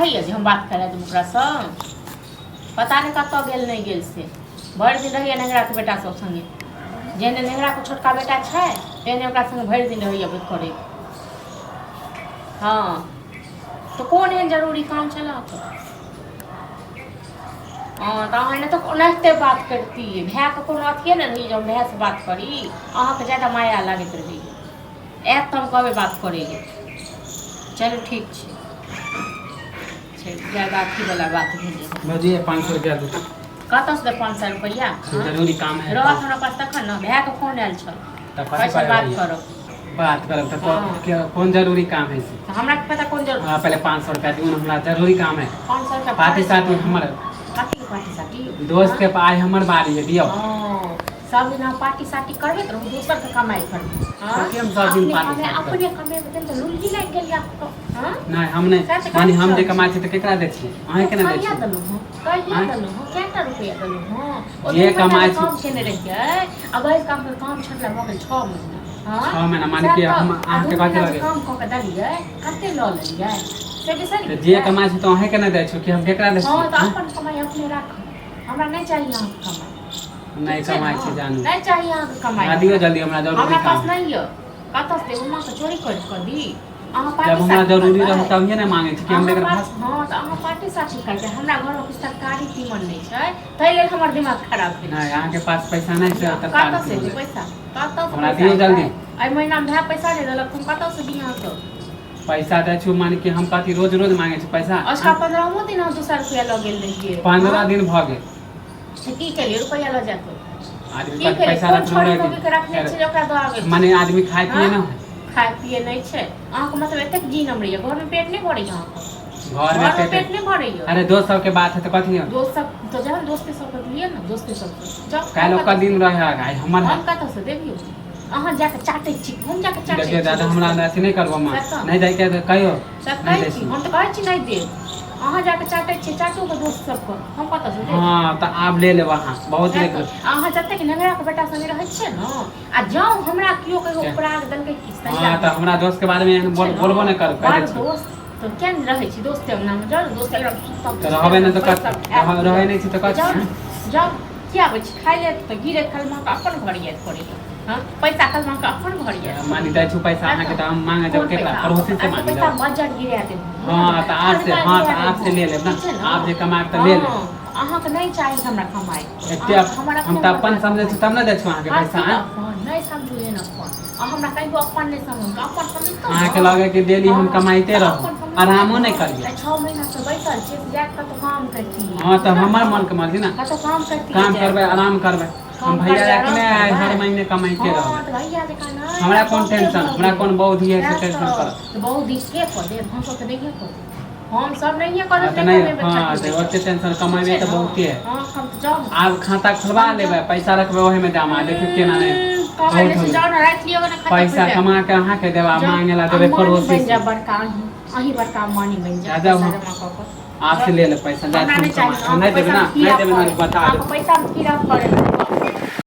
कहैए जे हम बात करा देब ओकरासँ। पता नहि कतऽ गेल नहि गेल से। भरि दिन रहैए नेंगराके बेटा सब सङ्गे। जेहने नेंगराके छोटका बेटा छै तेहने ओकरा सङ्गे भरि दिन रहैए करैत। हँ तऽ कोन एहन जरूरी काम छलै अहाँके? हँ तऽ अहाँ नहि तऽ ओनाहिते बात करितियै। भायके कोनो अथिए नहि रहैए जे हम भायसँ बात करी। अहाँके ज्यादा माया लागैत रहैए। आयत तऽ हम कहबै बात करै लए। चलू ठीक छै। छै ज्यादा अथीवला बात भेलै। भौजी 500 रुपया दू। कतऽसँ देब 500 रुपैआ? जरूरी काम है। रहत हमरा पास तखन ने। भायके फोन आयल छल। तऽ कहै कथी छल बात करबै? करब। बात करब तऽ हाँ। कोन जरूरी काम है से? तऽ हमरा की पता कोन जरूरी। हाँ, पहले 500 रुपया दियौ ने, हमरा जरूरी काम है। 500 रुपया? पार्टी साथ हमर। कथीके पार्टी साटी? दोस्त के आइ हमर बारी है, दियौ। हँ, सब दिन अहाँ पार्टी साटी करबे करू, दोसरके कमाइ करबै। हँ? कथी हम सब दिन अपने पार्टी कमाइ साटी अपने कमेबै तहन तऽ लुल्ही लागि गेल या। हँ? नहि, हम नहि। सएह तऽ माने कहै हम जे छी। कमाइ छी तऽ केकरा दै छियै? अहींके ने दै कहिया छियै। देलहुँ हँ? कहिया आँय? देलहुँ हँ? कएटा रुपैआ देलहुँ हँ? ओ जे 2 महीना कमाइ जे छी- काम केने रहियै आ वही काम काम छोड़ला भऽ गेल 6 महीना। हँ? 6 महीना माने सएह कि तऽ, हम आ अहाँके 2 कथी महीना जे लगे? काम कऽ के देलियै, कते लऽ लेलियै से बिसरि तऽ जे गेलियै? कमाइ छी तऽ अहींके ने दै छी कि हम केकरा दै हँ छियै? तऽ आँय? अपन कमाइ अपने राखू, हमरा नहि चाही अहाँके कमाइ। नहि ठीक छै कमाइ ने? छी जानू। नहि चाही अहाँके कमाइ। हमरा दियौ जल्दी, हमरा जरूरी हमरा काम पास है। नहि यऽ, कतऽसँ देब? माँके चोरी करि कऽ दी? अहाँ जब पार्टी हमरा साटी जरूरी करबै? रहत तभिए ने मांगै छी कि हम अहाँ एकर पास हँ तऽ अहाँ पार्टी साटी करबै। हमरा घरमे किछु तरकारी तीमन नहि छै, ताहि लेल हमर दिमाग खराब भेल। नहि, अहाँके पास पैसा नहि छै तरकारी कतऽसँ एतै तीमन? पैसा? कतऽसँ हमरा पैसा दियौ एतै? जल्दी। एहि महीनामे भाय पैसा नहि देलक, हम कतऽसँ दी अहाँके? पैसा दै छी माने कि हम कथी रोज रोज मांगै छी पैसा? अजुका 15मो दिन अहाँ 200 रुपया लऽ गेल रहियै। 15 हँ? दिन भऽ गेल। से की केलियै रुपैआ लऽ जाकऽ? आदमी की पास केलियै? पैसा कोन रखने छोरी रहै मौगीके रखने छै जे ओकरा दऽ आबै माने छी? आदमी खाय पिए हँ? ना। खाय पिए नहि छै अहाँके? मतलब एतेक जी नमरैया, घरमे पेट नहि भरैया अहाँके? घरमे घरमे पेट पेट नहि भरैया? अरे, दोस्त सबके बात है तऽ कथी है? दोस्त सब तऽ जहन दोस्ते सबके लिअ ने, दोस्ते सबके जाउ। काल्हि ओकर दिन रहे, आइ हमर है। हम कतऽसँ देबियौ? अहाँ जाकऽ चाटै छी, हम जाकऽ चाटै देखियौ छी दादा, हमरा दोस्त। अथी नहि करबो माँ। सत्ता। नहि दैके तऽ कहियौ। सब नहि कहै दै छी छी। हम तऽ कहै छी नहि देब। अहाँ जाकऽ चाटै छियै, चाटू के दोस्त सबके, हम कतऽसँ देब? हँ तऽ आब ले लेब अहाँ बहुत ले लेब। अहाँ जतेक नेंगराके बेटा संगे रहै छियै ने, आ जँ हमरा केओ कहियो उपराग देलकै किछु हँ तऽ हमरा दोस्त के बारे मे एहन बोलबो नहि करू, कहि दै बड़ छी। दोस्त तऽ किया नहि रहै छी दोस्त अंगनामे? जाउ ने दोस्त अंगनामे सुतब। तऽ रहबै नहि तऽ बैसब, खायब। रहै नहि छी तऽ कथी? जाउ ने, जाउ। किया आबै छी खाय लए तऽ गिरे कलमा के अपन घर याद पड़ैया। हँ, पैसा कलमा के अपन घर याद। मानि दै छी पैसा अहाँके तऽ हम मांगे जाउ कोन केकरा? पैसा? पड़ोसी से आब तऽ मांगे पैसा जाउ? बज्जर गिरा देब। हँ तऽ आब से, हँ तऽ आब से ले लेब ठीक छै ने। ने? आब जे कमायब तऽ ले लेब। हँ, अहाँके नहि चाही हमरा कमाइ। एते हमर हम तऽ अपन समझै छी तब ने दै छी अहाँके हँ, पैसा। की आँय? अपन नहि समझू एहन अपन। अहाँ हमरा कहियो अपन नहि समझू, अपन समझतहुँ ने? अहाँके लगे कि डेली हम हँ, कमाइते तऽ रहू, अपन समझतहुँ आरामो ने? नहि करियै। तऽ 6 महीना से बैसल छियै, से जाकऽ कतहु काम करतियै। हँ तऽ बुझलहुँ हमर ने? मनके मर्जी ने। कतहु काम करतियै काम जाकऽ। करबै, आराम करबै। हम काम भैया करबै, जाके आराम नहि आइ हर करबै। महीने कमाइते हँ रहबै। तऽ भैया जकाँ नहि। हमरा कोन बहुते टेंशन? भऽ हमरा गेल। कोन बहु धिया से सएह टेंशन तऽ करब? तऽ बहुत दिक्कत कऽ देब, हमसब तऽ नहिए कऽ देब, हम सब नहिए हँ करब। तऽ नहि नहि कमेबै, हँ खटबै तऽ तऽ ओते टेंशन ठीक कमेबै छै तऽ ने? बहुते है। हँ, हम तऽ जाउ ने। आब खाता खोलबा हम लेबै, जाउ। पैसा रखबै ओहिमे जमा, देखियौ केना नहि। कहै बहुत नहि हो छै। गेल। जाउ ने, राखि लियौ ने खाता पैसा खोलबा कमा कऽ। के अहाँके देब आ जाउ मांगे ला देबै अम्बानी पड़ोसी बनि से। जायब बड़का, अहीं अहीं बड़का अम्बानी बनि जा जायब जाउ पैसा हम जमा कऽ कऽ। आब से जाउ। ले ले पैसा जा हमरा हम नहि कमा चाही नहि अहाँके देबै पैसामे ने, नहि कीड़ा देबै ने पड़त। बता अहाँके देब। पैसामे कीड़ा पड़त।